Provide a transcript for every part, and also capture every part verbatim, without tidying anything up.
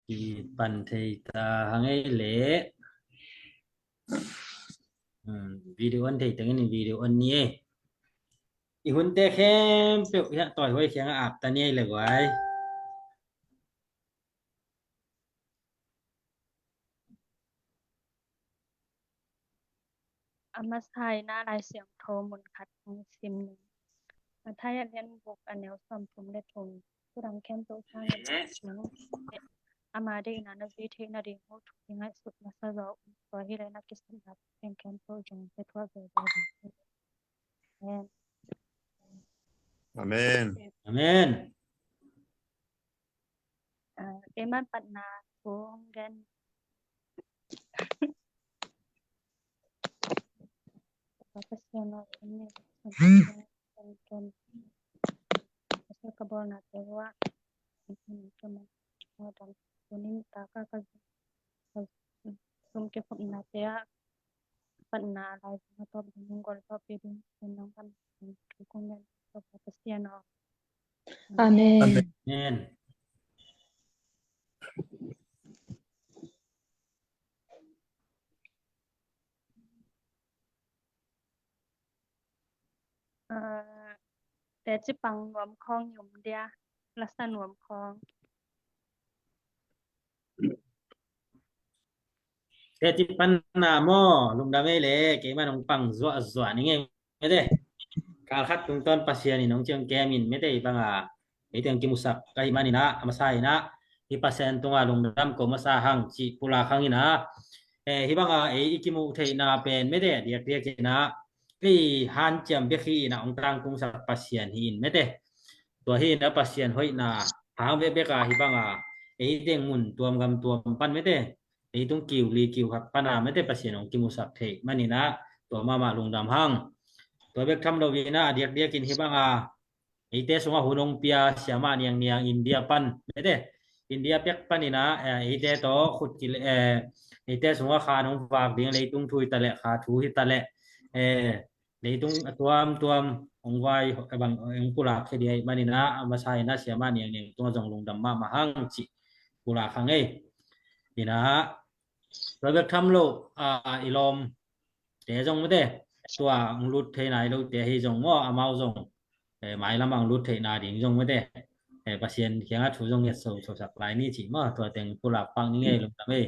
Kipan thei ta hang ei leh. Hmm, video on thei tengin video on ni ei. I hunte khempeuh hiah tawi huai khiangah ap ta ni ei le guai. A masa in ah Lai Siangtho mun khat hong sim ning. Mathai a lian guk a neu sawmthum le thum. Thudang khempeuh sangin a cing. Ama deihna na zui theih nading uh thu i ngaihsut masa zaw un. Tua hi leh na kisapna thu khempeuh zong pia thuah veve ding hi. Amen. Amen. Amen. Ah, keiman patna thu hong gen. Pasian aw, kei ni, Pasian ka bawlnate uh ah, tunin taka ka zum kikhopnate ah patna lai zong a tawp ding, gol tawp ding, nong pan thu kong gen. Pasian aw. Amen. Amen. Ah, teci pang nuam khawng i om dia, lasa nuam khawng. Teci panna maw, lungdam ei le, keiman hong pang zuahzuah ning ei. Mete, kal khat tungtawn Pasian in hong ciang kem in, mete, hih banga ei teng kimusak ka hih manin ah, a masa in ah, hih Pasian tungah lungdam ko masa hang cih pulak hang in ah, eh, hih banga ei i kimuh theihna pen, mete, a diakdiak in ah ei hanciam bek hi in ah hong tangtungsak Pasian hi in, mete. Tua hi in ah Pasian hoihna hang bekbek a hih banga ei teng mun tuam gam tuam pan, mete, leitung kiu li kiu khat pana, mete, Pasian hong kimusak theih manin ah tua mahmah lungdam hang. Tua bek tham lo in ah a diakdiakin hih banga eite sungah hun hong pia siamah niangniang India pan, mete, India pek panin ah, eh, eite tawh khut kile, eh, eite sungah khan hong vak ding, leitung thu hi ta leh, kha thu hi ta leh, eh, leitung a tuamtuam hong vai, bang hong pulak khia ding ahih manin ah, a masa in ah siamah niangniang tungah zong lungdam mahmah hang cih pulak hang ei. In ah tua bek tham lo, ah, i lawmte zong, mete, tua hong lut thei nai lote ahi zong maw, amau zong, eh, mailam ah hong lut theihna ding zong, mete, eh, Pasian kiangah thu zong ngetso sosak lai ni cih maw, tua teng pulak pak ning ei, lungdam ei.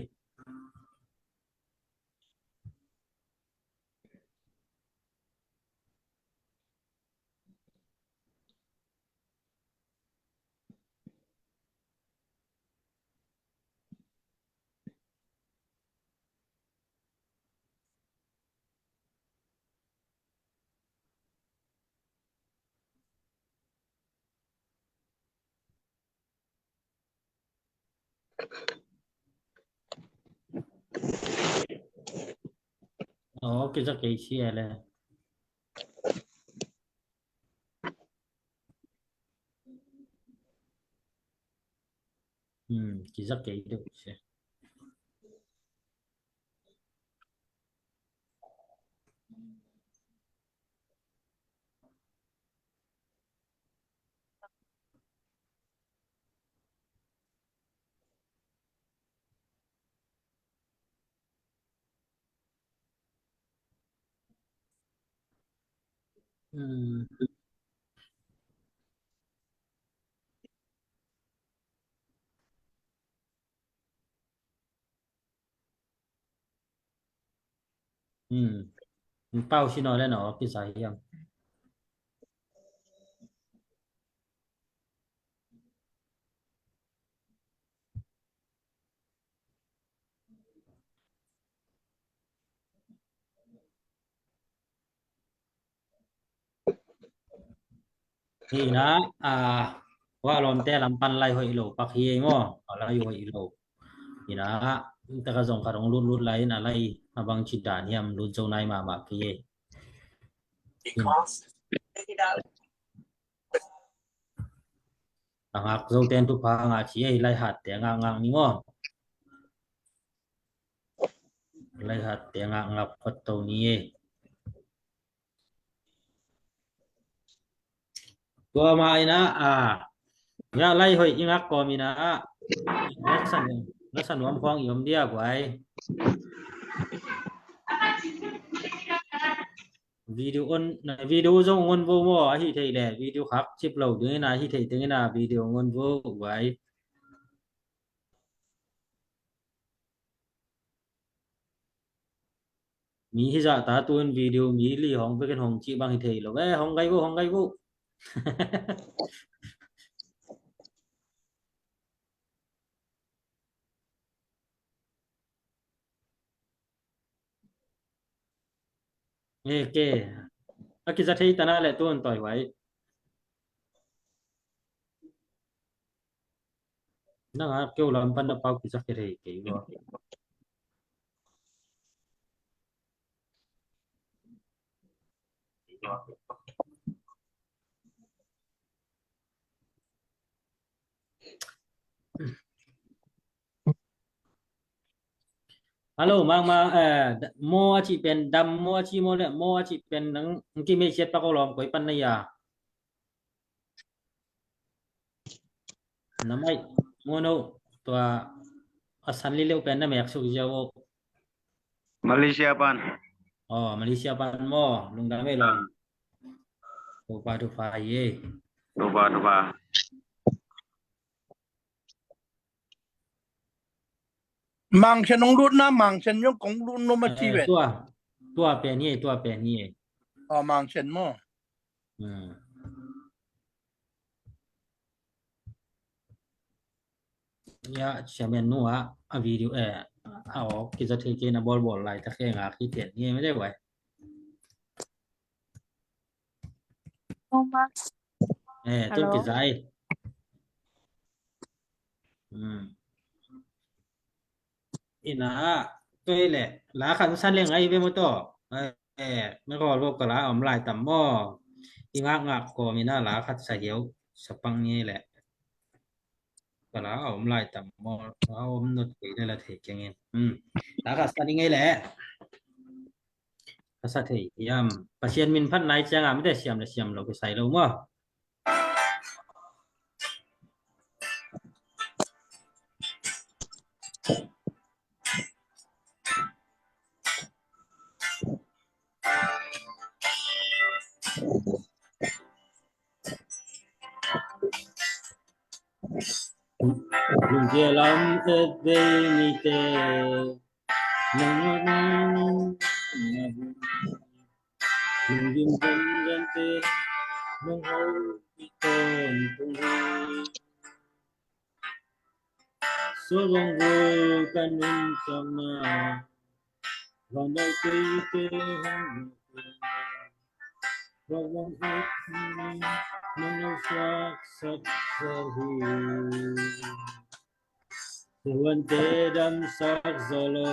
Aw, kizak kei sia le. Hmm, kizak kei deuh sia. Hmm. Hmm. Pau si no le no, kisa hiam. Hi na, a, wa lawmte lam pan lai hoih lo pak hi ei maw? A lai hoih lo. Hi na, taka zong khat hong lut lut lai in a lai a bang ci dan hiam lut zo nai mahmah kei ei. A ngak zo ten thupha ngah ci ei, lai hat te ngak ngak ni maw? Lai hat te ngak ngak phot to ni ei. Tua mah in ah, a, ya lai hoih i ngak kawm in ah, Lasa nuam, lasa nuam khawng i om dia guai. Video on, video zong on vo maw, ahi thei le video khak cip lo ding ina, ahi thei ding ina video on vo guai. Mi hi zah ta, tu in video mi li hong vekin hong cih bang hi thei lo. Eh, hong gai vo, hong gai vo. Eh, ke. A kiza thei ta na le tu in toi huai. Nang a keu lam pan na pau kiza kei thei kei vo. Hello, mang ma, eh, mo a ci pen, dam mo a ci mo le, mo a ci pen nang, nang ki mei siat pa ko lom koi pan na ya. Na mai, mo no, tua a san li leu pen na mek suk ziau. Malaysia pan. Oh, Malaysia pan mo, lungdam e lom. Tupa, tupa ye. Tupa, tupa. Mangsen hong lut na, Mangsen zong kong lut no ma ci ve. Tua, tua pen hi, tua pen hi. Oh, Mangsen maw. Ya, chairman nu a, a video, eh, a awk kiza thei kei na bawlbawl lai ta khe nga khi tian hi, mede guai. Thomas. Eh, tun kizai. Hmm. Ina, toi le, la khan san le ngai ve mo to. Eh, me ko lo ka la om lai tam mo. I ngak ngak ko mi na la khat sa hiau, sa pang nge le. Ka la om lai tam mo, la om not kei le la thei keng in. Hmm. La khat san ngai le. Ka sa thei hiam. Pasian min phat nai ciang a mite siam le siam lo kisai lo maw. Lungkia lam et vei mite. Nang dim dim dim te, nang hau ki ton tung hi. So vang vui kan nun tang na, van dai te te hang. Vang vang et nang nau sak sak sa hi. Tuante damsak zo lo,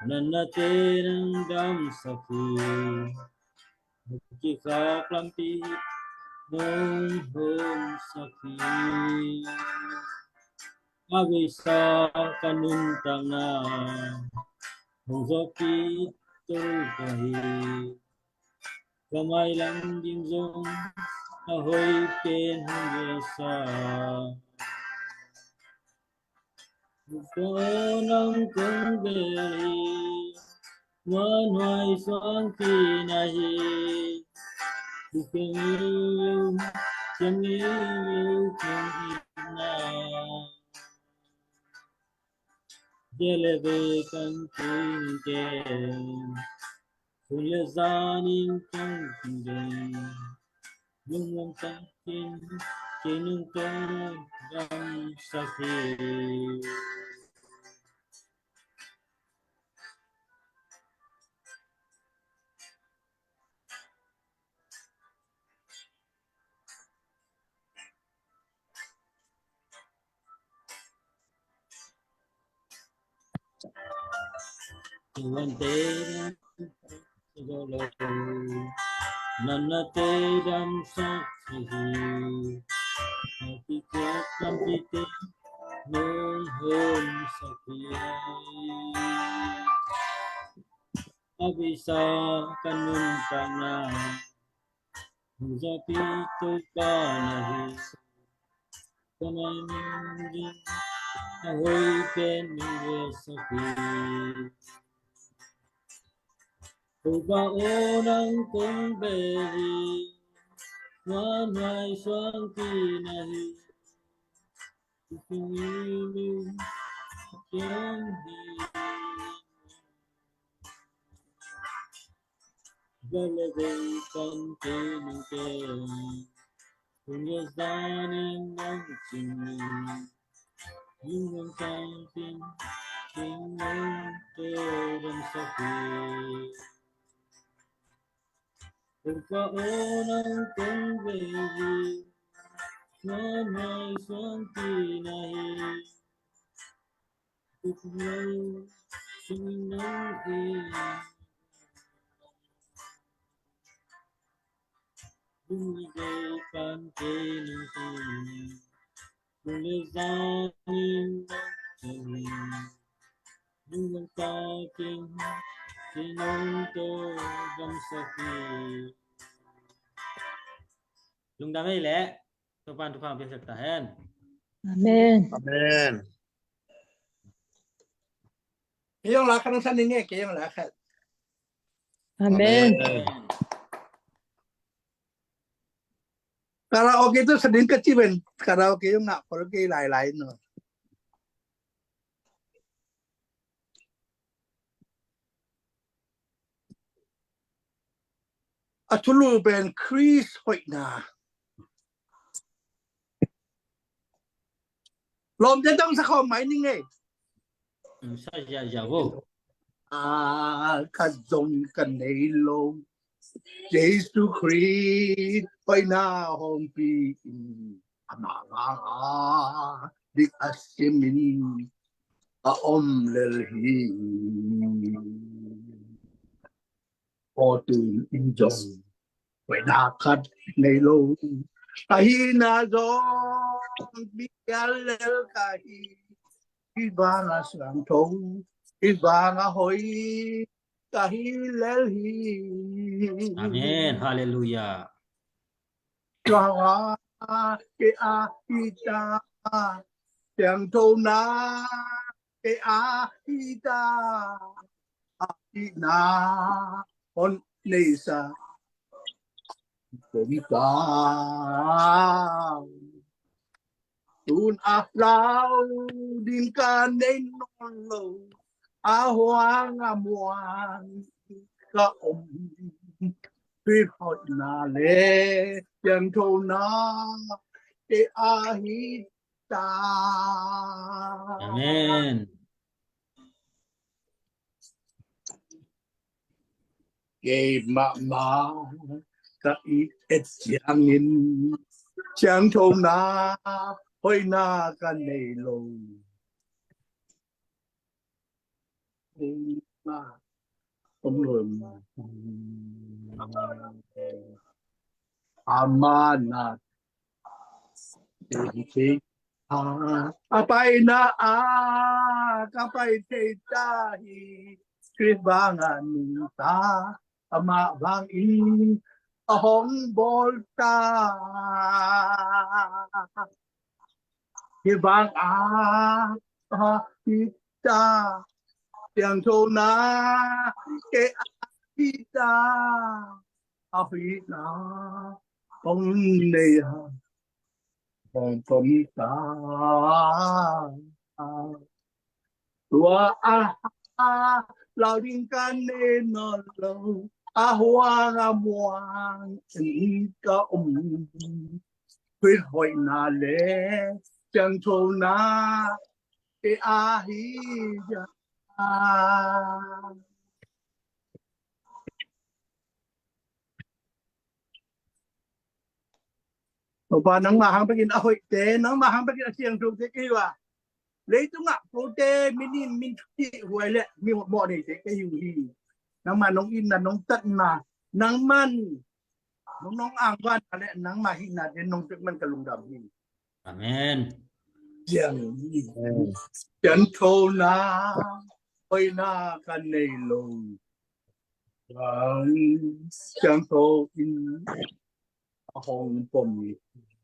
nanate nang damsak hi. Kikhak lampi nong homsak hi. A veisa ka nuntakna hong zawhpih Topa hi. Ka mailam ding zong a hoih pen hong gelsa. Ko nang kong bel hi, muanhuai suang pi na hi. Ki keng liu, keng liu, keng liu, keng liu na. Dia le ve kan king keng. Sun le zanin kong king keng. Lungmuang takin kinung kong damsak hi. Tuante nana te damsak hi. Hati kiak kampite nong homsak hi. A veisa ka nuntakna zawhpih Topa na hi. Ka nai ning ding a hoih pen ning riatsak hi. Topa aw, nang kong bel hi. Nuanhuai suangpi na hi. Tukin ning ding a kiang hi. Gal le vei pan kei nang kei. Tung le zan in nang cing in. Ning hong kai tin, ning nang te dam sa hi. Topa aw, nang kong bel hi. Nuanhuai suangpi na hi. Tuk lo sung nang hi. Tung le vei pan kei nang kei. Tung le zan in nang cing in. Ning hong kai tin, ning nang te dam sa hi. Lungdam ei leh. Topa'n thupha piaksak ta hen. Amen. Amen. Kei zong la khat nang sa ning e, kei zong la khat. Amen. Amen. Karaoke tu sa ding ka ci ven, karaoke zong ngah khol kei lailai no. A thulu pen Khrist hoihna. Lawmte dong sa khawm mai ning e. Sa ziahziah vo. A ka zong ka nei lo. Jesu Khrist hoihna hong pi in. Amah vang a dik a sim in a om lel hi. Aw tun in zong hoihna khat nei lo. Ka hihna zong bial lel ka hi. Hih bang a siangtho, hih bang a hoih ka hi lel hi. Amen. Halleluiah. Tua kei a hi ta, siangthona kei a hi ta, a hihna hong neisa Topa. Tun a lau ding ka nei nawn lo, a huang a muang ka om. Khrist hoihna le siangthona kei a hi ta. Amen. Kei mahmah ka it et ciangin siangthona hoihna ka nei lo. Kei mah om lo. Amah na a paina a ka pai thei ta hi. Khrist bang a nungta, amah bang in a hong bawl ta. Hih bang a hi ta, siangthona kei a hi ta, a hihna hong nei a hong pom ta. Tua a lau ding ka nei nawn lo, a huang a muang in ka om. Khrist hoihna le siangthona kei a hi ta. Topa nangmah hang bekin a hoihte, nangmah hang bekin a siangthote kei hi a. Leitungah kote min in min thucih huai le mi mawh neite kei uh hi. Nangmah nong itna nong tatna, nangman nong nong angvanna le nangmah hihnate nong pek man ka lungdam hi. Amen. Siangthona hoihna ka nei lo. Siangtho in a hong pom hi.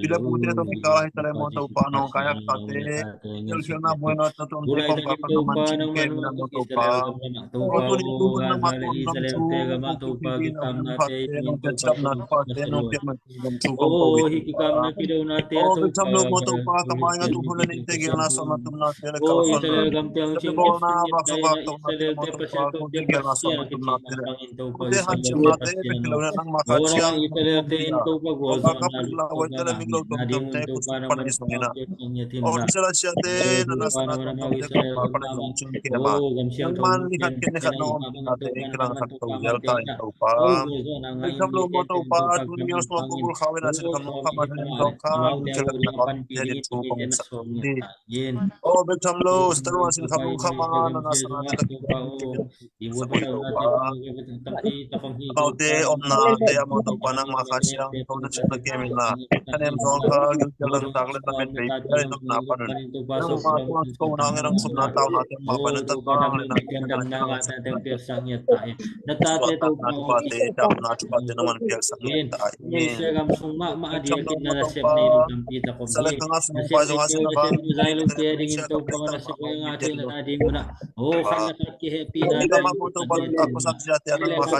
Pi le pute tawh kikal ah hi ta leh maw Topa nawngkai haksa te, hilhkhialhna buaina tawh tuamte kawmkal pan nangman cingkem in ah maw Topa. Aw tuni tu hun nangmah tawh nang thu nong piakpih in ah hun phatte nong piakchamna thuphate nong piakman gam thu kong ko hi Topa. Aw bek tham lo maw Topa, ka mai ngah tu hun le nite gelna sawmna tupnate le kalsuanna le bawlna vak sawm vak toknate maw Topa, kong gelna sawmna tupnate le Ute hanciamnate bek hi lo in ah nangmah kha ciang Topa ka pil lauhuaite le miglo tuamtuamte khut sung pan ahi zongin ah, aw Israel a siate na nasepna tuamtuamte khut sung pan ahi zong cingkem a, nangman ni khat khit ni khat nong omnate in kilangsak to hial ta in Topa. Bek tham lo maw Topa, tuni mial sungah kong gulkhau in ah Sin Kham Lung Kham a Hnem Zawngkhal gilkial leh na kawmte ading thu kong ngetsak hi. Aw bek tham lo, Sister Ruan Sin Kham Lung Kham a na nasepnate tawh amaute omnate ah maw Topa nangmah kha ciang tho na cih na kem in la, Hnem Zawngkhal gilkial dangtak le lamet vei pia in omna panun nangmah tuang ko nang in hong sumna taunate mah panun tangtang le nang Topa te damna Topa te nangman piaksak ngiat ta in. Malaysia gam sung mahmah a diakin na nasep nei lo tampi tak om hi. Nasep nei lo, nasep nei lo te a dingin Topa nasep nei lo te a dingin Topa na, oh, khat le khat kihehpihna,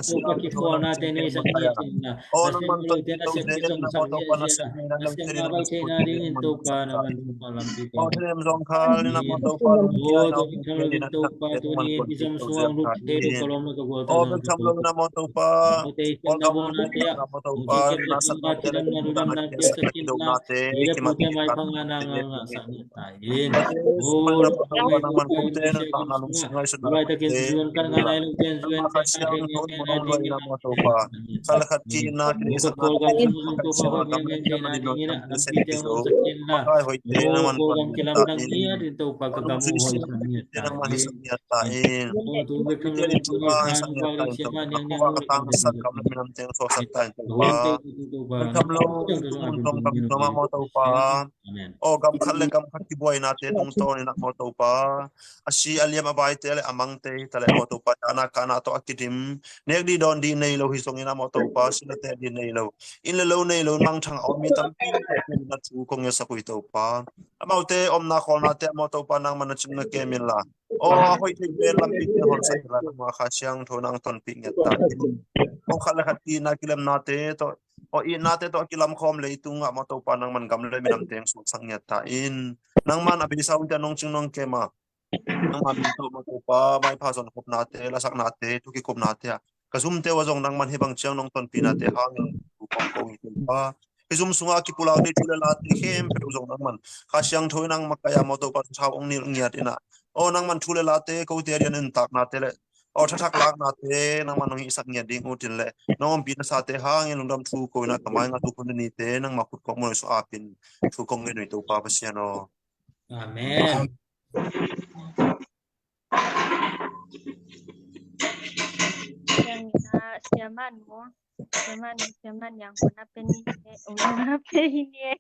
Topa kipawlna te nei sak ngiat in na. Nasep nei lo te nasep kisong sak ngiat in na. Nasep ngah bai theihna dingin Topa nangman Topa lampi kong. Aw, Topa, tuni in i zom suang lut thei lo ka lawm le ka gual tawh nang ka tuak. Aw, tei khin na bawlna te ah, hong kikemsak in, ka kidamna, ludamna piaksak in la, i le pute maipha ngahna ngah ngahsak ngiat ta in. Aw, Topa, i laitak in zuan kal ngah nai lo ten zuan kal ngah thei ngiat theihna dingin ah. Aw, ka Kawlgam sung zong Topa hong ngiat ngiat theihna dingin ah, lampi teng hong sak in la. Aw, Kawlgam kilamdang ngiat in Topa ka gam hong hoihsak ngiat ta in. Aw, tu bek tham lo in Topa hong vak ding siamah niang niang hong lak ding Topa. Amen. Aw, gam khat le gam khat kibuainate tungtawn in ah maw Topa, a si a liam a baite le a mangte hi ta le maw Topa, dahna kahna tawh a kidim, nek dih dawn dih nei lo hi zongin ah maw Topa, si le tek dih nei lo, inn le lo nei lo, mangthang a om mi tampi na thu kong ngetsak uh hi Topa. Amaute omna khawlnate ah maw Topa, nangman na cim na kem in la. Aw, a hoih theih pen lampi te hong sak in la, nangma Kha Siangtho nang tonpih ngiat ta in. Aw, khat le khat itna kilemnate tawh, aw, itnate tawh a kilamkhawm leitung ah maw Topa, nangman gam le minam teng suaksak ngiat ta in. Nangman a beisa hunte ah nong cing nong kem a, nangma min tawh maw Topa, maipha zonkhopnate, lasaknate, thu kikupnate ah ka zumte uh ah zong nangman hih bang ciang nong tonpihnate hangin thu kong ko hi Topa. Hih zum sungah a kipulak ding thu le late khempeuh uh zong nangman Kha Siangtho in nang makaih a maw Topa, thau hong nilh ngiat in ah, aw, nangman thu le late kote a diakin nuntaknate le, aw, thathak laknate nangman hong hihsak ngiat ding ut in le, nong ompih nasate hangin lungdam thu ko in ah, ka mai ngah tu hun nite nangma khut kong muan uh sua apin thu kong ngen uh hi Topa Pasian aw. Amen. Siaman mu, siaman mu, siaman yang ko na pe ni e, o na pe ni e.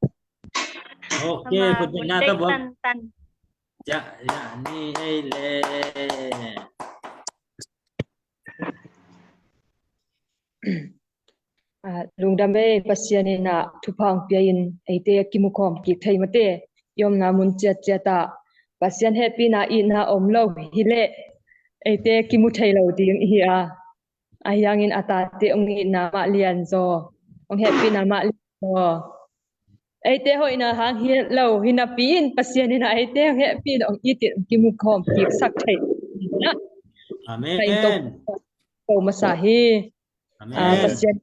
Okay, kut na ta bo. Tan tan. Ja, ja, ni ei le. Ah, lungdam ei, Pasian in ah thupha hong pia in eite kimukhawm kik thei mate. I omna mun ciatciat ah Pasian hehpihna itna om lo hi leh eite kimu thei lo ding hi a, ahi hangin a tate hong itna mah lian zaw, hong hehpihna mah lian zaw. Eite hoihna hang hi lo hi napi in Pasian in ah eite hong hehpih in hong it in hong kimukhawm kik sak thei. Amen. Ka in to, to masa hi. Amen. Pasian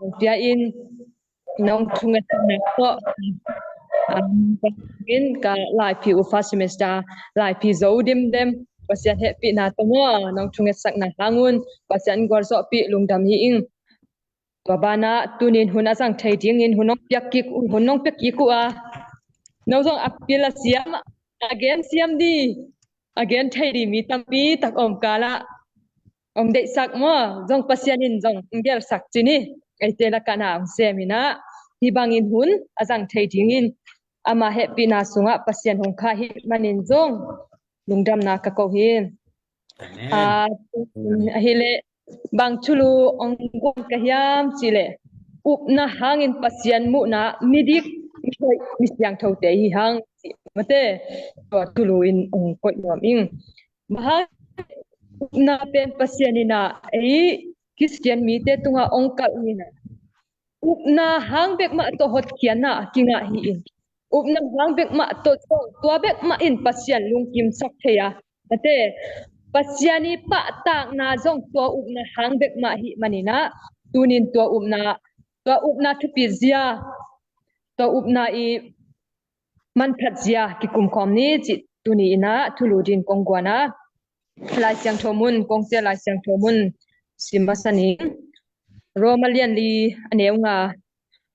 hong pia in nong thungetsakna tawh, ah, in ka laiphi uh first semester laiphi zo dimdem Pasian hehpihna tawh maw, nong thungetsakna hang un Pasian gualzawhpih lungdam hi ing. Tua banah tunin hun a zang thei dingin hun nong piak kik uh, hun nong piak kik uh a, no zong a pil a siam, a gen siam di, a gen thei di mi tampi tak om kal ah hong deihsak maw, zong Pasian in zong hong gelsak ci ni. Eite lakah na hong sem in ah hih bangin hun a zang thei dingin ama hehpihna sungah Pasian hong khah hi manin zong lungdamna ka ko hi. Amen. Ah, ahi leh bang thulu hong guan ka hiam cih leh upna hangin Pasian muhna midik, mihoih, misiangthote hi hang cih mate, tua thulu in hong koih nuam ing. Bang hang upna pen Pasian in ah ei Khristian mite tungah hong kalh in ah upna hang bek mah tawh hotkhiatna a kingah hi in, upna hang bek mah tawh zong tua bek mah in Pasian lungkimsak thei a, mate, Pasian i pahtakna zong tua upna hang bek mah hi manin ah tunin tua upna, tua upna thupi zia, tua upna i manphat zia kikumkhawm ni cih tuni in ah thulu din kong guan a, Lai Siangtho mun, kong sia Lai Siangtho mun sim masa ning. Roma lian li a neu nga.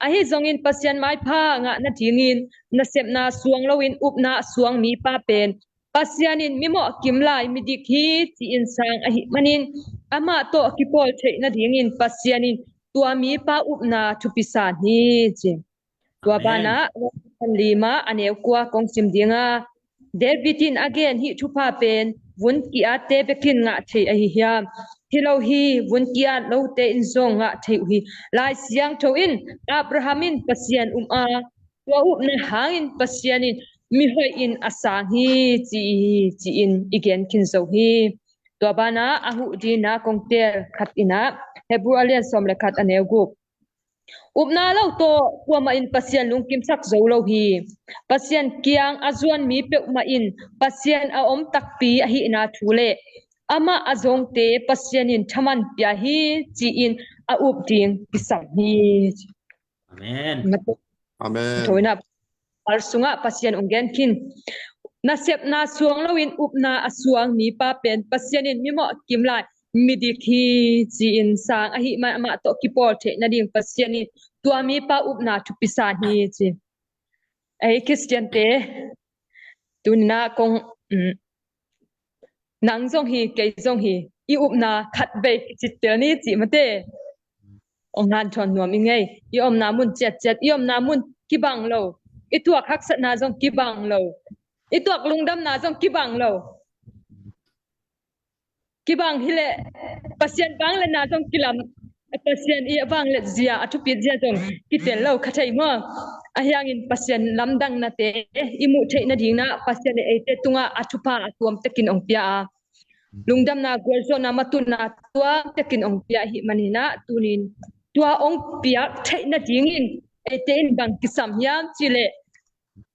Ahi zongin Pasian maipha ngah nadingin nasepna suang loin upna a suang mipa pen Pasian in mimawh kim lai midik hi ci-in sang ahi manin amah tawh kipawl theih nadingin Pasian in tua mipa upna thupi san hi ci. Tua banah Rom lima a neu kua kong sim ding a, David in a gen hih thupha pen vun ki-atte bekin ngah thei ahi hiam? hi lo hi, vun ki-at lote in zong ngah thei uh hi. Lai Siangtho in Abraham in Pasian um a, tua upna hangin Pasian in mihoih in a sang hi, ci, ci-in i gen khin zo hi. Tua banah a huh dina kong tel khat inah Hebru a lian sawm le khat a neu guk. Upna lo tawh kuamah in Pasian lungkimsak zo lo hi. Pasian kiang a zuan mi peuhmah in Pasian a om takpi ahihna thu le amah a zongte Pasian in thaman pia hi, ci-in a up ding kisam hi. Amen. Amen. Thoina pal sungah Pasian ong gen khin. Nasepna suang loin upna a suang mipa pen Pasian in mimawh kim lai midik hi, ci-in sang ahi man amah tawh kipawl theih nading Pasian in tua mipa upna thupi san hi, ci. Ei Khristiante, tunina kong, um, nang zong hi, kei zong hi, i upna khat vei kicittel ni, ci mate. Ong hanthawn nuam i ngei. I omna mun ciatciat, i omna mun kibang lo, i tuak haksatna zong kibang lo, i tuak lungdamna zong kibang lo. Kibang hileh Pasian vangliatna zong kilam, Pasian i vangliat zia, a thupit zia zong kitel lo kha thei maw? Ahi hangin Pasian lamdangnate i muh theih nadingin ah Pasian in eite tungah a thupha a tuam takin ong pia a, lungdamna, gualzawhna, matutna tuam takin ong pia ahih manin ah tunin tua ong piak theih nadingin eite in bang kisam hiam cih leh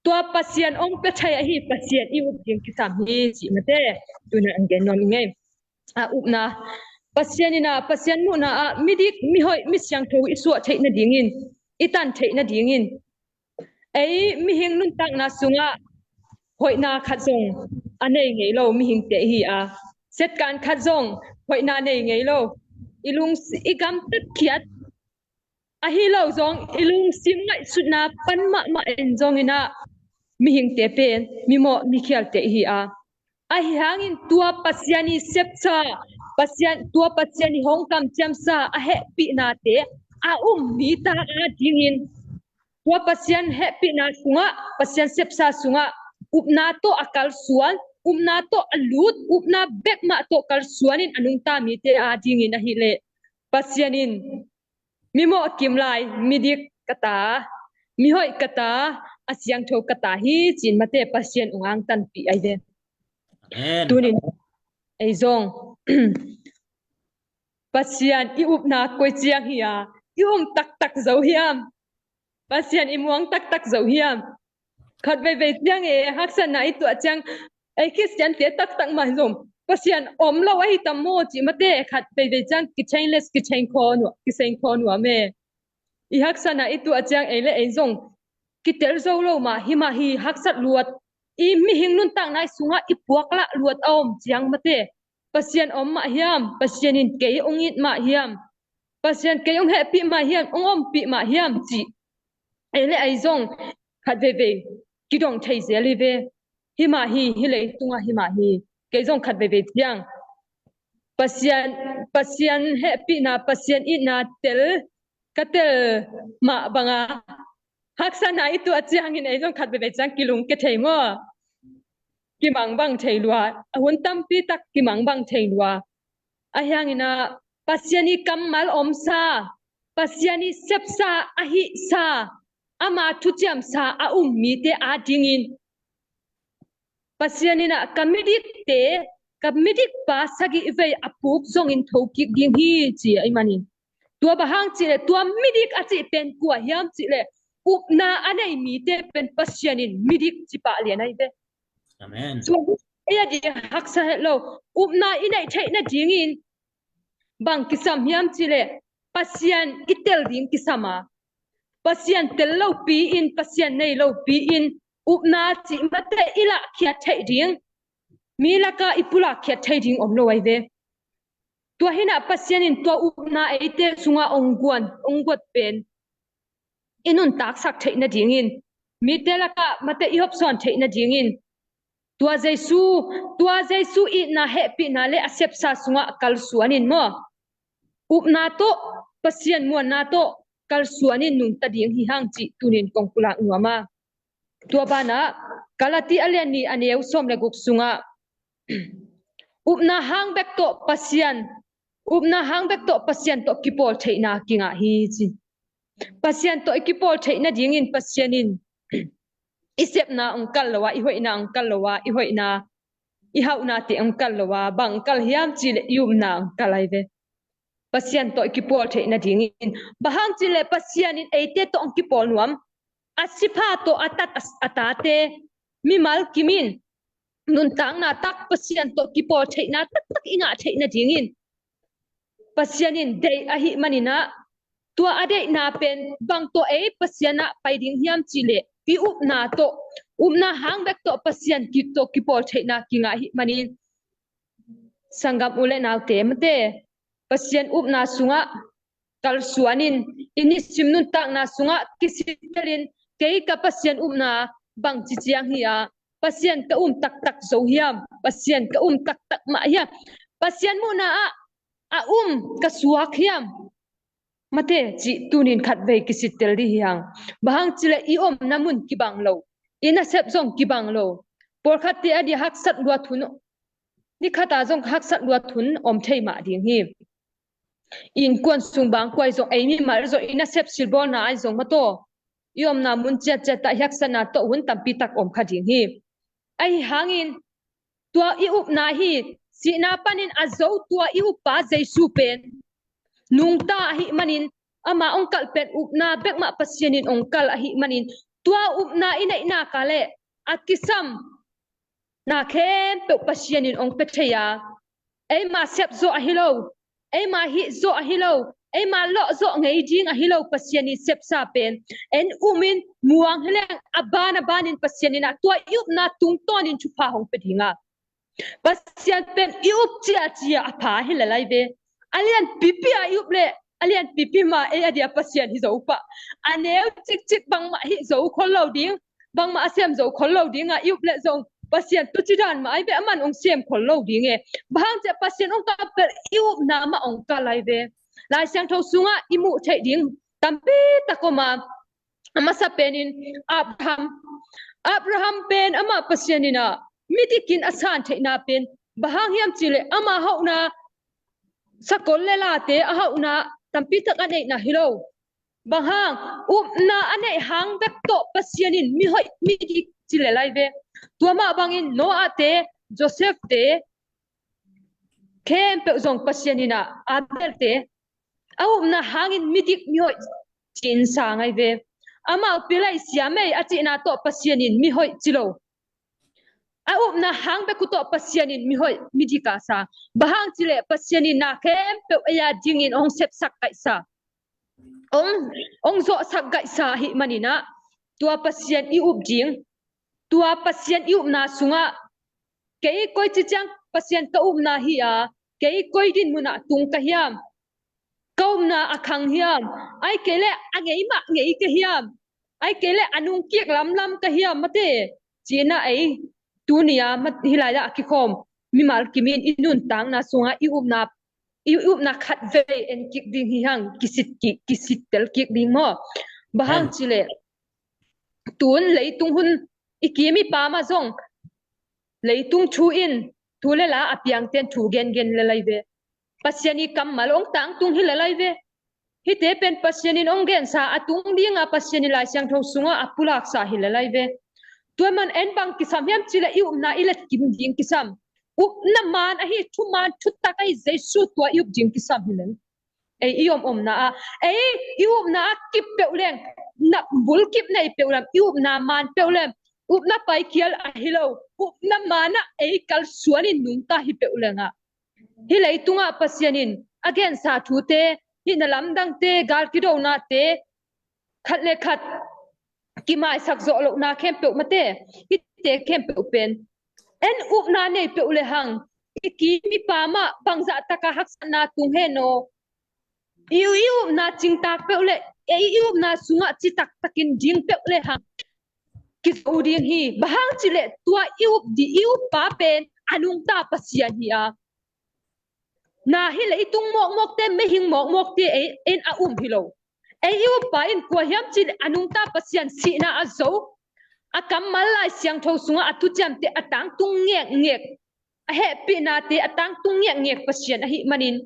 tua Pasian ong pia thei ahi Pasian i up ding kisam hi, ci mate. Tuna ong gen nuam i ngei. A upna, Pasian in ah, Pasian muhna ah midik, mihoih, misiangtho i suah theih nadingin, i tan theih nadingin, ei mihing nuntakna sungah hoihna khat zong a nei ngei lo mihingte i hi a, setkan khat zong hoihna nei ngei lo. I lung, i gamtat khiat ahi lo zong, i lungsim ngaihsutna pan mahmah in zongin ah mihingte pen mimawh mikhialte i hi a, ahi hangin tua Pasian i sepsa, Pasian, tua Pasian i hong kamciamsa a hehpihnate a um mite adingin, tua Pasian hehpihna sungah, Pasian sepsa sungah upna tawh a kalsuan, upna tawh a lut, upna bek mah tawh kalsuanin a nungta mite adingin ahih leh Pasian in mimawh kim lai, midik ka ta, mihoih ka ta, a siangtho ka ta hi, ci-in mate Pasian ong angtanpih ahi ve. Amen. Tunin ei zong Pasian i upna koi ciang hi a, i um taktak zo hiam? Pasian i muang taktak zo hiam? Khat veivei ciang e, haksatna i tuah ciang, ei Khristiante taktak mah zong Pasian om lo ahi tam maw cih mate, khat veivei ciang kichange less, kichange khaw nuam, kichange khaw nuam e. I haksatna i tuah ciang ei le ei zong kitel zo lo mah hi mah hi, haksat luat, i mihing nuntakna i sungah i puaklah luat a om ciang mate, Pasian om mah hiam? Pasian in kei ong it mah hiam? Pasian kei ong hehpih mah hiam? Ong ompih mah hiam? Cih ei le ei zong khat veivei kidong thei zel hi ve. Hi mah hi, hih leitungah hi mah hi. Kei zong khat veivei ciang Pasian, Pasian hehpihna, Pasian itna tel, ka tel mah banga haksatna i tuah ciangin ei zong khat veivei ciang kilungkia thei maw? Kimangbang thei lua, a hun tampi tak kimangbang thei lua. Ahi hangin ah Pasian i kammal omsa, Pasian i sepsa, a hihsa, ama thuciamsa a um mite adingin Pasian in ah ka midikte, ka midikpa sagih vei a puk zongin thokik ding hi, ci ahih manin. Tua bang hang cih leh, tua midik a cih pen kua hiam cih leh, upna a nei mite pen Pasian in midik ci pah lian ahi ve. Amen. Tua ei a ding haksa het lo, upna i neih theih nadingin bang kisam hiam cih leh, Pasian i tel ding kisam a, Pasian tel lopi in, Pasian nei lopi in, upna cih mate i lahkhiat theih ding, mi lakah i pulak khiat theih ding om lo ahi ve. Tua hi-in ah Pasian in tua upna eite sungah ong guan, ong guat pen i nuntaksak theih nadingin, mite lakah mate i hopsawn theih nadingin, tua Jesu, tua Jesu itna, hehpihna le a sepsa sungah kalsuan in maw, upna tawh, Pasian muanna tawh kalsuan in nungta ding hi hang cih tunin kong pulak nuam a. Tua banah Galati a lian nih a neu sawm le guk sungah, upna hang bek tawh Pasian Upna hang bek tawh Pasian tawh kipawl theihna kingah hi ci. Pasian tawh i kipawl theih nadingin Pasian in i sepna hong kal lo a, i hoihna hong kal lo a, i hoihna, i hauhnate hong kal lo a, bang hong kal hiam cih leh i upna hong kal ahi ve. Pasian tawh i kipawl theih nadingin. Bang hang cih leh Pasian in eite tawh hong kipawl nuam. A sipha tawh a tat a, a tate, mimal kim in nuntakna tak Pasian tawh kipawl theihna taktak i ngah theih nadingin Pasian in deih ahih manin ah, tua a deihna pen bang tawh ei Pasian ah pai ding hiam cih leh i upna tawh, upna hang bek tawh Pasian ki, tawh kipawl theihna kingah ahih manin, sanggam u le naute, mate, Pasian upna sungah kalsuan in, i nisim nuntakna sungah kisittelin, kei ka Pasian upna bangci ciang hi a, Pasian ka um taktak zo hiam, Pasian ka um taktak mah hiam, Pasian muhna ah a um ka suak hiam, mate, cih tunin khatvei kisittel dih hi hang. Bang hang cih leh i omna mun kibang lo, i nasep zong kibang lo. Pawlkhatte a dia haksat luat hun, ni khat a zong haksat luat hun om thei mah ding hi. Innkuan sung bang kuai zong, ei mimal zong i nasep silbawlna ai zong mataw, i omna mun ciatciat ah haksatna tawh hun tampi tak om kha ding hi. Ahi hangin tua i upna hi, sihna panin a zo tua i uppa Jesu pen nungta ahih manin, ama hong kalh pen upna bek mah Pasian in hong kalh ahih manin, tua upna i neihna ka leh a kisam na khempeuh Pasian in hong pia thei a, eima sep zawh ahi lo, eima hih zawh ahi lo, eima lawh zawh ngei ding ahi lo, Pasian in sepsa pen en um in muang hi leng a ban a banin Pasian in ah tua i upna tungtawnin thupha hong pia ding a. Pasian pen i up ciacia a pha hi le lai ve. A lianpipi a i up leh a lianpipi ma ei a dia Pasian hi zo pah. A neu cikcik bangmah hih zo khol lo ding, bangmah a sem zo khol lo ding a i up leh zong Pasian tuci dan mah ai ve, aman hong sem khol lo ding e. Bang hang ciah Pasian hong kal pen i upna mah hong kal ai ve. Lai Siangtho sungah i muh theih ding tampi tak om a, a masa penin Abraham, Abraham pen amah Pasian in ah midikin a san theihna pen bang hang hiam cih leh ama hauhna sakol le late a hauhna tampi tak a neihna hi lo. Bang hang, upna a neih hang bek tawh Pasian in mihoih midik ci le lai ve. Tua mah bangin Noah te, Joseph te khempeuh zong Pasian in ah Abel te a upna hangin midik mihoih ci-in sa ngai ve. Amau pilai siam ei a cihna tawh Pasian in mihoih ci lo. A upna hang bek uh tawh Pasian in mihoih midik a sa. Bang hang cih leh Pasian in na khempeuh ei a dingin hong sepsak kaihsa, hong, hong zawhsak kaihsa ahih manin ah, tua Pasian i up ding, tua Pasian i upna sungah, kei koici ciang Pasian ka upna hi a, kei koi din munah tung ka hiam, ka upna a khang hiam, ai kei leh a ngei mah ngei ka hiam, ai kei leh a nungkik lamlam ka hiam, mate, ci-in ah ei tuni a, mat, hih lai-ah a kikhawm mimal kim in i nuntakna sungah i upna, i upna khatvei en kik ding hi hang, kisit kik, kisittel kik ding maw. Bang hang cih leh tun leitung hun i kim i pam ah zong leitung thu in thu le la a piangte'n thu gengen le lai ve. Pasian i kammal hong tangtung hi le lai ve. Hihte pen Pasian in hong gensa a tung ding a Pasian in Lai Siangtho sungah a pulaksa hi le lai ve. Tua man en bang kisam hiam cih leh i upna i letkim ding kisam. Upna man ahi, thuman thutak ahi Jesu tua i up ding kisam hi leng. Ei i om omna ah, ei i upna ah kip peuh leng, na bul kip nei peuh lem, i upna man peuh lem, upna paikhial ahi lo, upna man ah ei kalsuan in nungta hi peuh leng ah, hih leitungah Pasian in a gensa thute, hih na lamdangte, gal kidonate, khat le khat kimaisak zawh lohna khempeuh mate, hihte khempeuh pen en upna nei peuh le hang, i kim i pam ah bangzah taka haksatna tung hen aw, i, i upna cingtak peuh le, i, i upna sungah citak takin ding peuh le hang kizo ding hi. Bang hang cih leh tua i up di, i uppa pen a nungta Pasian hi a, na hih leitung mawkmawkte, mihing mawkmawkte ei in a um hi lo. Ei i uppa in kua hiam cih leh a nungta Pasian, sihna a zo, a kammal Lai Siangtho sungah a thuciamte a tangtung ngekngek, a hehpihnate a tangtung ngekngek Pasian ahih manin,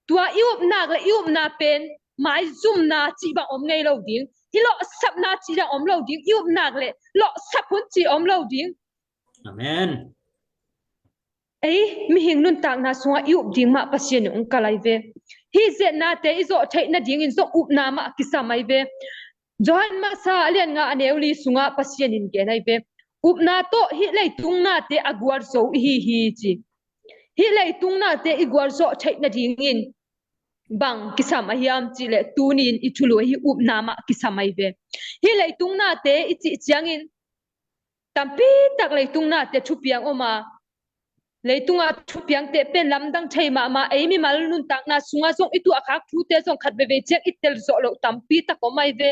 Tua i upna le i upna pen maizumna cih bang om ngei lo ding, i lawhsapna cih bang om lo ding, i upna le lawhsap hun cih om lo ding. Amen. Ei mihing nuntakna sungah i up ding mah Pasian in hong kal ahi ve. Hih zeetnate i zawh theih nadingin zong upna mah kisam ahi ve. Johan Masa a lian nga a neu li sungah Pasian in gen ahi ve. Upna tawh hih leitung nate a gualzo i hi hi ci. Hih leitung nate i gualzawh theih nadingin bang kisam ahi hiam cih leh tuni-in i thulu ahi upna mah kisam ahi ve. Hih leitung nate i cih ciangin tampi tak leitung nate thupiang om a, leitungah thupiangte pen lamdang thei mahmah, ei mimal nuntakna sungah zong i tuahkhak thute zong khat veivei ciang i tel zawh loh tampi tak om ahi ve.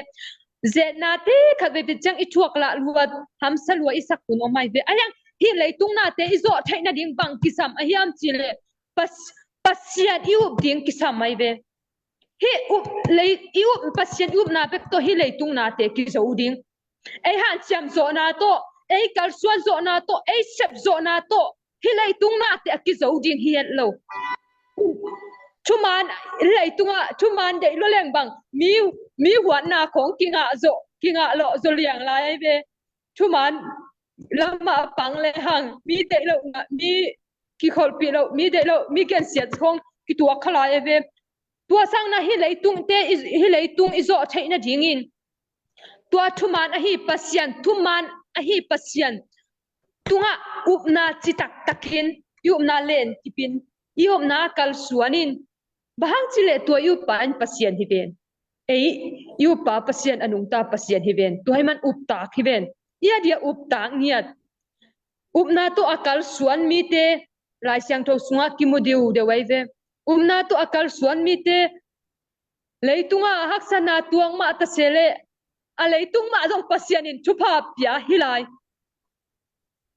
Zeetnate khat veivei ciang i thuak lah luat, hamsa lua i sak hun om ahi ve. Ahi hang hih leitung nate i zawh theih nading bang kisam ahi hiam cih leh Pas-, Pasian i up ding kisam ahi ve. Hih up, lei, i up, Pasian i upna bek tawh hih leitung nate kizo ding. Ei hanciam zawhna tawh, ei kalsuan zawhna tawh, ei sep zawhna tawh hih leitung nate a kizo ding hi het lo. Thuman, leitungah thuman deih lua leng bang mi, mi huatna khong kingah zawh, kingah lawh zaw liang lai ahi ve. Thuman lamah pang le hang mi deih lo, mi kikholhpih lo, mi deih lo, mi gensiat khong kituak kha lai ahi ve. Tua sangin hih leitungte i, hih leitung i zawh theih nadingin tua thuman ahi Pasian, thuman ahi Pasian tungah upna ci taktakin, i upna len kipin, i upna kalsuanin, bang hang cih leh tua i uppa in Pasian hi ven. Ei i uppa Pasian a nungta Pasian hi ven. Tua hi man uptak hi ven. I a dia uptak ngiat. Upna tawh a kalsuan mite Lai Siangtho sungah kimu diu deuh ahi ve. Upna tawh a kalsuan mite leitungah a haksatna tuak mah ta se leh a leitung mah zong Pasian in thupha pia hi lai.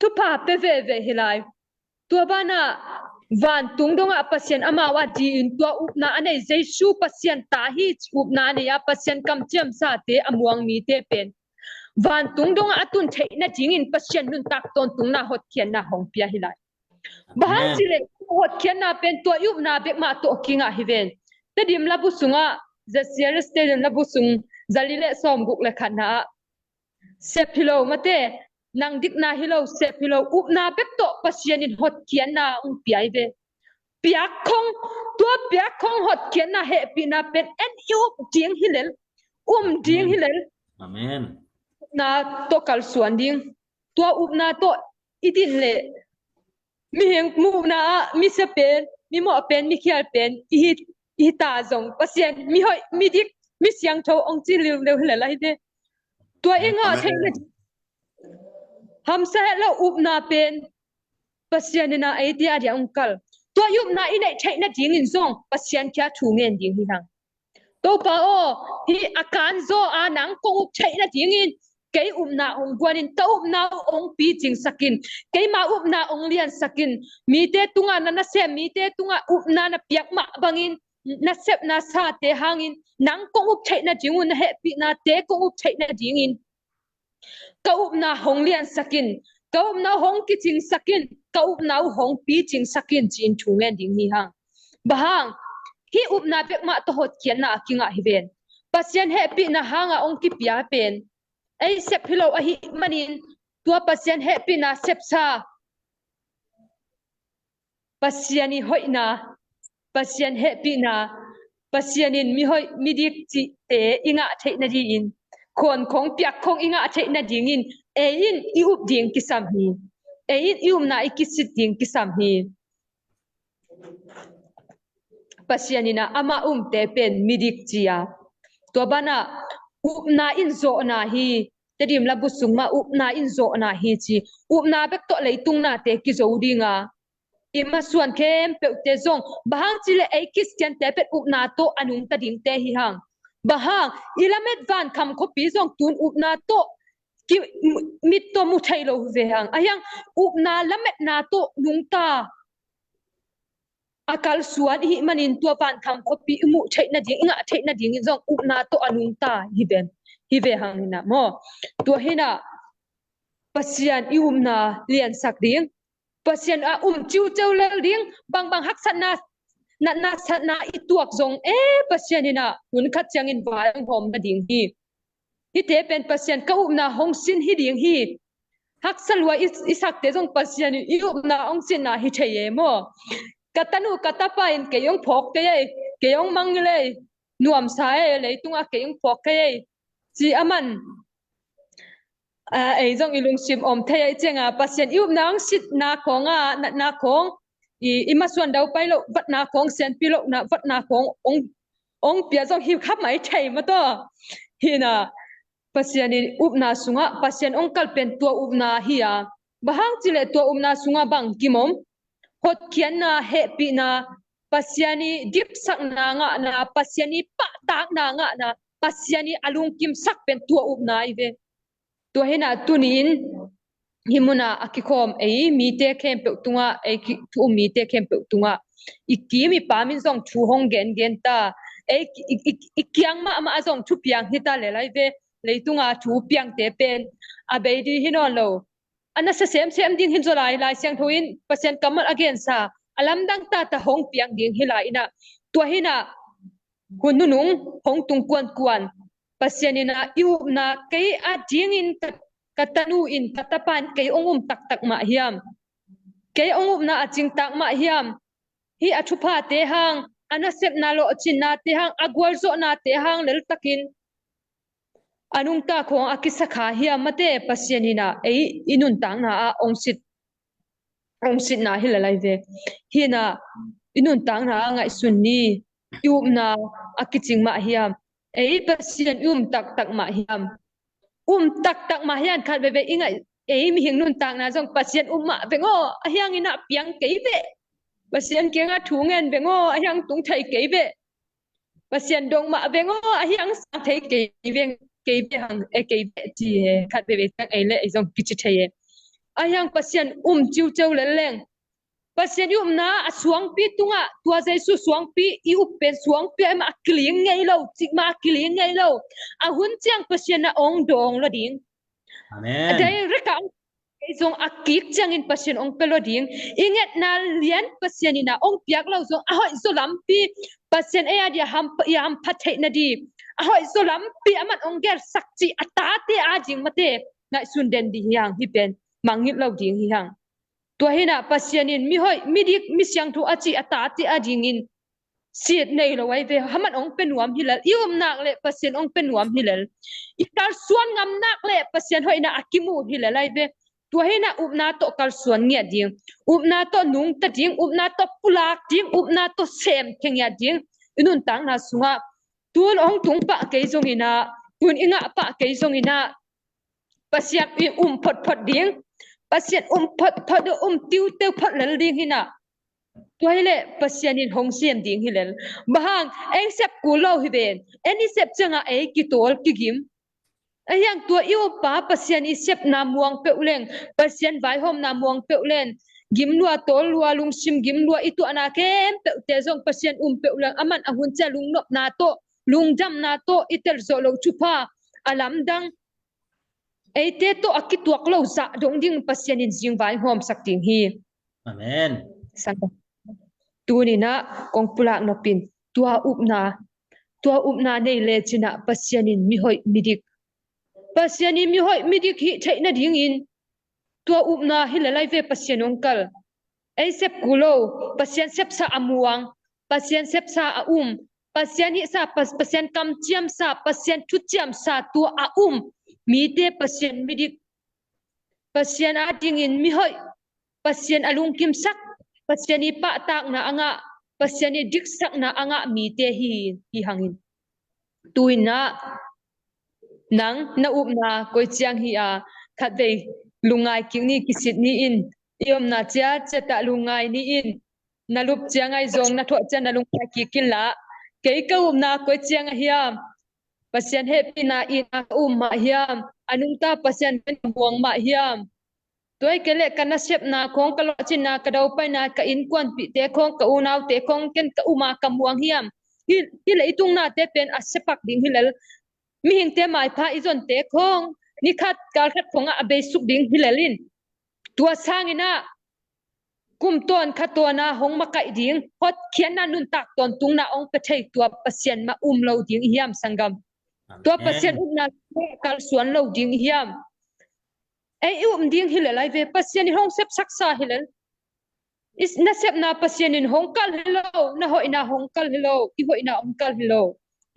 Thupha pia veve hi lai. Tua banah vantung dongah Pasian amau a di-in tua upna a nei Jesu Pasian ta hi ci upna a nei a Pasian kamciamsate a muang mite pen vantung dongah a tun theih nadingin Pasian nuntak tawntungna hotkhiatna hong pia hi lai. Bang hang cih leh hotkhiatna pen tua i upna bek mah tawh kingah hi ven. Tedim labu sungah, Zesial Stadium labu sung, zali le sawmguk le khatna ah, sep hi lo mate, nang dikna hi lo, sep hi lo, upna bek tawh Pasian in hotkhiatna hong pia hi ve. Piak khong, tua piak khong hotkhiatna hehpihna pen en i up ding hi lel, um ding hi lel. Amen. Upna tawh kalsuan ding. Tua upna tawh i din leh mihing muhna ah misia pen, mimawh pen, mikhial pen i hi, i hi ta zong Pasian mihoih, midik, misiangtho hong ci liu deuh hi lel ahi ve. Tua i ngah theih na hamsa het lo upna pen Pasian in a eite a dia hong kal. Tua i upna i neih theih nadingin zong Pasian kiang thu ngen ding hi hang. Topa aw, hih a kanzaw a nang kong up theih nadingin kei upna hong guanin, ka upna uh hong picingsakin, keima upna hong liansakin, mite tungah na nasem, mite tungah upna na piak mah bangin, na sepna sate hangin nang kong up theih nading uh, na hehpihnate kong up theih nadingin ka upna hong liansakin, ka upna hong kicingsakin, ka upna uh hong picingsakin ci-in thu ngen ding hi hang. Bang hang, hih upna bek mah tawh hotkhiatna a kingah hi ven. Pasian hehpihna hanga hong kipia pen ei sep hi lo ahih manin tua Pasian hehpihna sepsa, Pasian i hoihna, Pasian hehpihna, Pasian in mihoih midik cihte i ngah theih nadingin, khuan khong piak khong i ngah theih nadingin ei in i up ding kisam hi. Ei in i upna i kisit ding kisam hi. Pasian in a, amah umte pen midik ci a. Tua banah upna in zawhna hi. Tedim labu sung mah upna in zawhna hi ci. Upna bek tawh leitung nate kizo ding a, i masuan khempeuhte zong, bang hang cih leh ei Khristiante pen upna tawh a nungta dingte hi hang. Bang hang, i lamet vankham khuapi zong tun upna tawh ki, mit tawh mu thei lo ve hang. Ahi hang upna lametna tawh nungta a kalsuan i hih manin tua vankham khuapi i muh theih nading, i ngah theih nadingin zong upna tawh a nungta hi ven, hi ve hang hi na maw. Tua hi na Pasian i upna liansak ding, Pasian a um ciuceu lel ding, bangbang haksatna natna satna i tuak zong e, Pasian in ah hun khat ciangin vai hong hawm nading hi. Hihte pen Pasian ka upna hong sin hi ding hi. Haksa lua i, i sakte zong Pasian in i upna hong sinna hi thei e maw? Ka tanu ka tapa in kei hong phawk kei ei, kei hong mangngilh ei, nuamsa ei, leitungah kei hong phawk kei ei, ci a man. Ei zong i lungsim om thei ei cianga Pasian i upna hong sinna khawng a, natna khawng, i, i masuan daupai loh vatna khawng, sianpi lohna vatna khawng hong, hong pia zong hi kha mai thei mataw. Hi na, Pasian i upna sungah Pasian hong kal pen tua upna hi a. Bang hang cileh tua upna sungah bang kim om? Hotkhiatna, hehpihna, Pasian i dipsakna ngahna, Pasian i pahtakna ngahna, Pasian i a lungkimsak pen tua upna i ve. Tua hi na, tuni-in hih munah a kikhawm ei mite khempeuh tungah, ei thu um mite khempeuh tungah i kim i pam in zong thu hong gengen ta. Ei i, i, i kiang mahmah zong thu piang hi ta le lai ve. Leitungah thu piangte pen a bei ding hi nawn lo. A nasa semsem ding hi zaw lai, Lai Siangtho in Pasian kammal a gensa a lamdang tata hong piang ding hi lai in ah, tua hi na, hun nunung hong tung kuankuan Pasian in ah i upna kei a dingin ka, ka tanu in ka tapa in kei hong um taktak mah hiam? Kei hong upna a cingtak mah hiam? Hih a thuphate hang, a nasepna lawhcinnate hang, a gualzawhnate hang leltakin a nungta khawng a kisakha hiam? Mate, Pasian in ah ei i nuntakna ah hong sit, hong sitna hi le lai ve. Hi na, i nuntakna ah ngaihsun ni. I upna a kicing mah hiam? Ei Pasian i um taktak mah hiam? Um taktak mah hiam? Khat veve i ngaih, ei mihing nuntakna zong Pasian um mah veng aw, a hiang in ah piang kei ve. Pasian kiangah thu ngen veng aw, a hiang tung thei kei ve. Pasian dong mah veng aw, a hiang sang thei kei veng, kei ve hang e, kei ve ci e. Khat veve ciang ei le ei zong kici thei e. A hiang Pasian um ciuciu lel leng, Pasian i upna a suangpi tungah, tua Jesu suangpi i up pen suangpi ah mah a kiling ngei lo, cik mah a kiling ngei lo. A hun ciang Pasian a hong dawng lo ding. Amen. A direct ah kei zong a kik ciangin Pasian hong pia lo ding. I ngetna lian Pasian in ah hong piak lo zong a hoih zaw lampi Pasian ei a dia ham, i hampha theih na di a hoih zaw lampi a man hong gelsak cih a tate a ding mate ngaihsun den ding hi hang. Hih pen mangngilh lo ding hi hang. Tua hi na, Pasian in mihoih, midik, misiangtho a cih a tate a dingin sit nei lo ai ve. Haman hong pia nuam hi lel. I upna ah le Pasian hong pia nuam hi lel. I kalsuan ngamna ah le Pasian hoihna a kimu hi lel ai ve. Tua hi na, upna tawh kalsuan ngiat ding, upna tawh nungta ding, upna tawh pulak ding, upna tawh sem khe ngiat ding. I nuntakna sungah tun hong tung pah kei zongin ah, tun i ngah pah kei zongin ah, Pasian i um photphot ding, Pasian um photphot, um tiuteu phot lel ding hi na. Tua hi leh Pasian in hong sem ding hi lel. Bang hang, ei sep kul lo hi ven. Ei i sep ciangah ei kitawl kigim. A hiang tua i uppa Pasian i sepna muang peuh leng, Pasian vaihawmna muang peuh leng, gim lua, tawl lua, lungsim gim lua i tuahna khempeuhte zong Pasian um peuh leng, a man a hun ciang lungnopna tawh, lungdamna tawh i tel zawh loh thupha a lamdang, eite tawh a kituak lo zah dong ding Pasian in zingvai hawmsak ding hi. Amen. Sang, tuni-in ah kong pulak nop in, tua upna, tua upna nei lecin ah Pasian in mihoih midik, Pasian in mihoih midik hih theih nadingin tua upna hi lel ai ve. Pasian hong kal. Ei sep kul lo, Pasian sepsa a muang, Pasian sepsa a um, Pasian hihsa, Pas-, Pasian kamciamsa, Pasian thuciamsa tua a um mite Pasian midik, Pasian adingin mihoih, Pasian a lungkimsak, Pasian i pahtakna a ngah, Pasian i diksakna a ngah mite hi, hi hangin. Tu-in ah nang na upna koi ciang hi a, khatvei lungngai kik ni, kisit ni in, i omna ciat ciat ah lungngai ni in, na lup ciang ai zong, na thuah ciang na lungngai kik in la. Kei ka upna koi ciang a hiam? Pasian hehpihna in a ka um mah hiam? A nungta Pasian pen ka muang mah hiam? Tua hi kei leh ka nasepna khawng, ka lawhcinna, ka daupaina, ka innkuanpihte khawng, ka unaute khawng ken ka um a ka muang hiam? Hih, hih leitung nate pen a siapak ding hi lel. Mihingte maipha i zonte khawng ni khat kal khat khawngah a beisuk ding hi lel in. Tua sangin ah kum tawn kha tawna hong makaih ding, hotkhiatna nuntak tawntungna hong pia thei tua Pasian mah um lo ding i hiam, sanggam? Tua Pasian upna kalsuan lo ding i hiam? Ei i um ding hi lel ai ve, Pasian in hong sepsaksa hi lel. I nasepna Pasian in hong kal hi lo, na hoihna hong kal hi lo, i hoihna hong kal hi lo.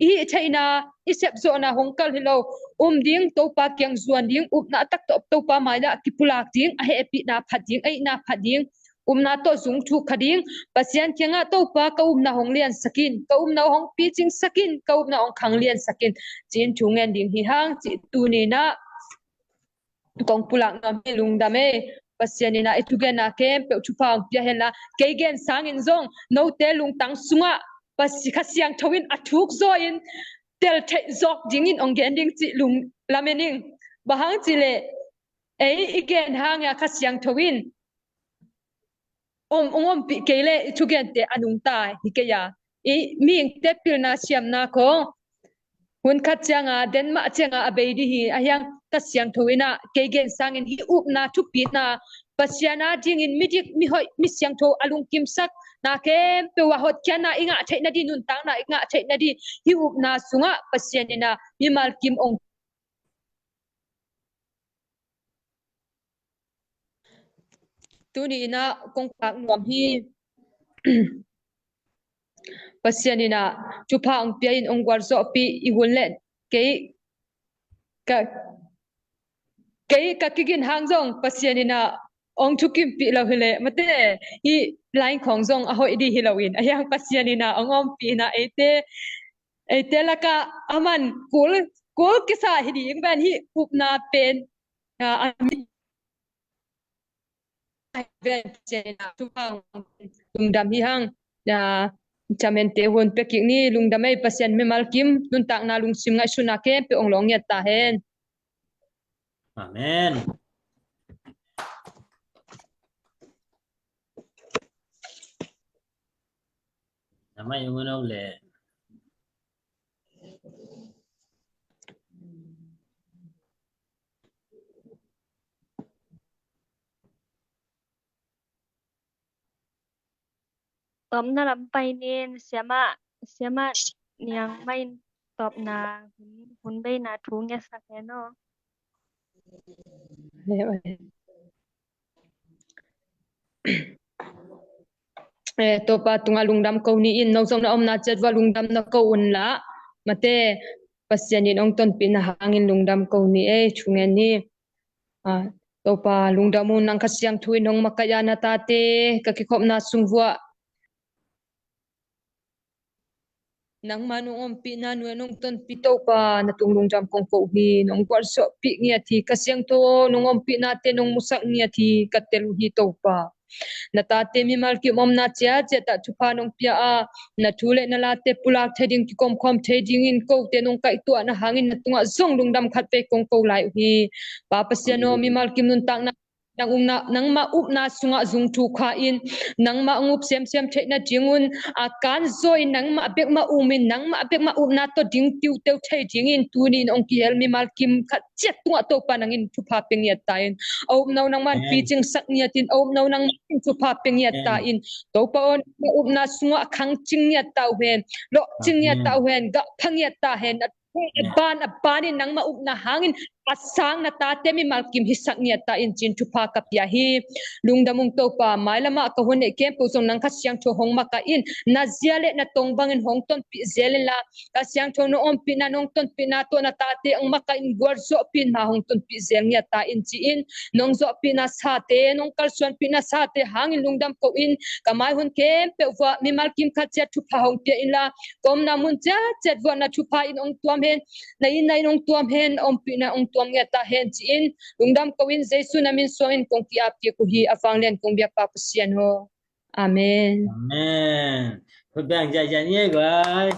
I hih theihna, i sepzawhna hong kal hi lo. Um ding, Topa kiang zuan ding, upna a tak tawh Topa mai-ah kipulak ding, a hehpihna phat ding, a itna phat ding, upna tawh zung thuk kha ding. Pasian kiangah, Topa, ka upna hong liansak in, ka upna hong picingsak in, ka upna hong khangliansak in, ci-in thu ngen ding hi hang, ci tuni-in ah kong pulak nuam hi. Lungdam ei. Pasian in ah i thugenna khempeuh thupha hong pia hen la, kei gen sangin zong note lungtang sungah Pasi-, Kha Siangtho in a thuk zaw in tel theih zawk dingin hong gen ding cih lunglamen ing. Bang hang cih leh ei i gen hangin ah Kha Siangtho in om, hong ompih kei leh i thugente a nungta hi kei a, i mihingte pilna siamna khawng hun khat cianga, den mah cianga a bei ding hi. Ahi hang Kha Siangtho in ah kei gen sangin hih upna thupina, Pasian a dingin midik, mihoih, misiangtho a lungkimsakna khempeuh ah hotkhiatna i ngah theih nading, nuntakna i ngah theih nading, hih upna sungah Pasian in ah mimal kim hong Tuni-in ah kong pulak nuam hi. Pasian in ah thupha hong pia in hong gualzawhpih i hun leh kei ka, kei ka kigin hang zong Pasian in ah hong thukimpih lo hi leh, mate, hih line khawng zong a hoih ding hi loin, ahi hang Pasian in ah hong ompih in ah eite, eite lakah a man kul, kul kisa hi ding ven hih upna pen, a, a mi Lungdam hi hang. Chairman-te hun pia kik ni. Lungdam ei. Pasian mimal kim nuntakna, lungsim, ngaihsutna khempeuh hong lawng ngiat ta hen. Amen. Namai ungunau le. Tawpna lam pai nin, siamah, siamah Niang Mai in tawpna hun, hun beina thu ngetsak hen aw. Eh, Topa tungah lungdam ko ni in, no zong na omna ciat uah lungdam na ko un la, mate, Pasian in hong tonpihna hangin lungdam ko ni ei, thu ngen ni. Ah, Topa, lungdam un, nang Kha Siangtho in hong makaih a, na tate ka kikhopna sung uah nangma nong ompihna, nong tonpih, Topa, na tung lungdam kong ko hi. Nong gualzawhpih ngiat hi, Kha Siangtho, nong ompihnate nong musak ngiat hi, ka tel uh hi, Topa. Na tate mimal kim omna ciatciat ah thupha nong pia a, na thu le na late pulak thei ding, kikomkhawm thei dingin kote nong kaihtuahna hangin na tungah zong lungdam khatvei kong ko lai uh hi. Pa Pasian aw, mimal kim nuntakna nang umna, nangmah upna sungah zung thuk kha in, nangmah hong up semsem theih nadingun a kanzaw in, nangmah bekmah um in, nangmah bekmah upna tawh ding tiuteu thei dingin tuni in hong kihel mimal kim khat ciat tungah Topa nangin thupha pia ngiat ta in. A upna uh nangman picingsak ngiat in, a upna uh nangman thupha pia ngiat ta in. Topa aw, nangmah upna sungah khangcing ngiat ta uh hen, lawhcing ngiat ta uh hen, gahpha ngiat ta hen. A ban a ban in nangmah upna hangin a sang na tate mimal kim hisak ngiat ta in, ci-in thupha ka pia hi. Lungdam ung Topa, mailamah ka hun neih khempeuh zong nang Kha Siangtho hong makaih in, na zia le na tong bangin hong tonpih zel in la, Kha Siangtho nong ompihna, nong tonpihna tawh na tate hong makaih in, gualzawhpih in, ma hong tonpih zel ngiat ta in, ci-in nong zawhpihna sate, nong kalsuanpihna sate hangin lungdam ko in, ka mai hun khempeuh uah mimal kim khat ciat thupha hong pia in la, ka omna mun ciatciat uah na thupha in hong tuam hen, na itna in hong tuam hen, ompihna hong tuam ngiat ta hen, ci-in lungdam ko in, Jesu na min suangin kong ki-ap kik uh hi, a vanglian kong biak Pa Pasian aw. Amen. Amen. Khut beng ziahziah ni ei guai.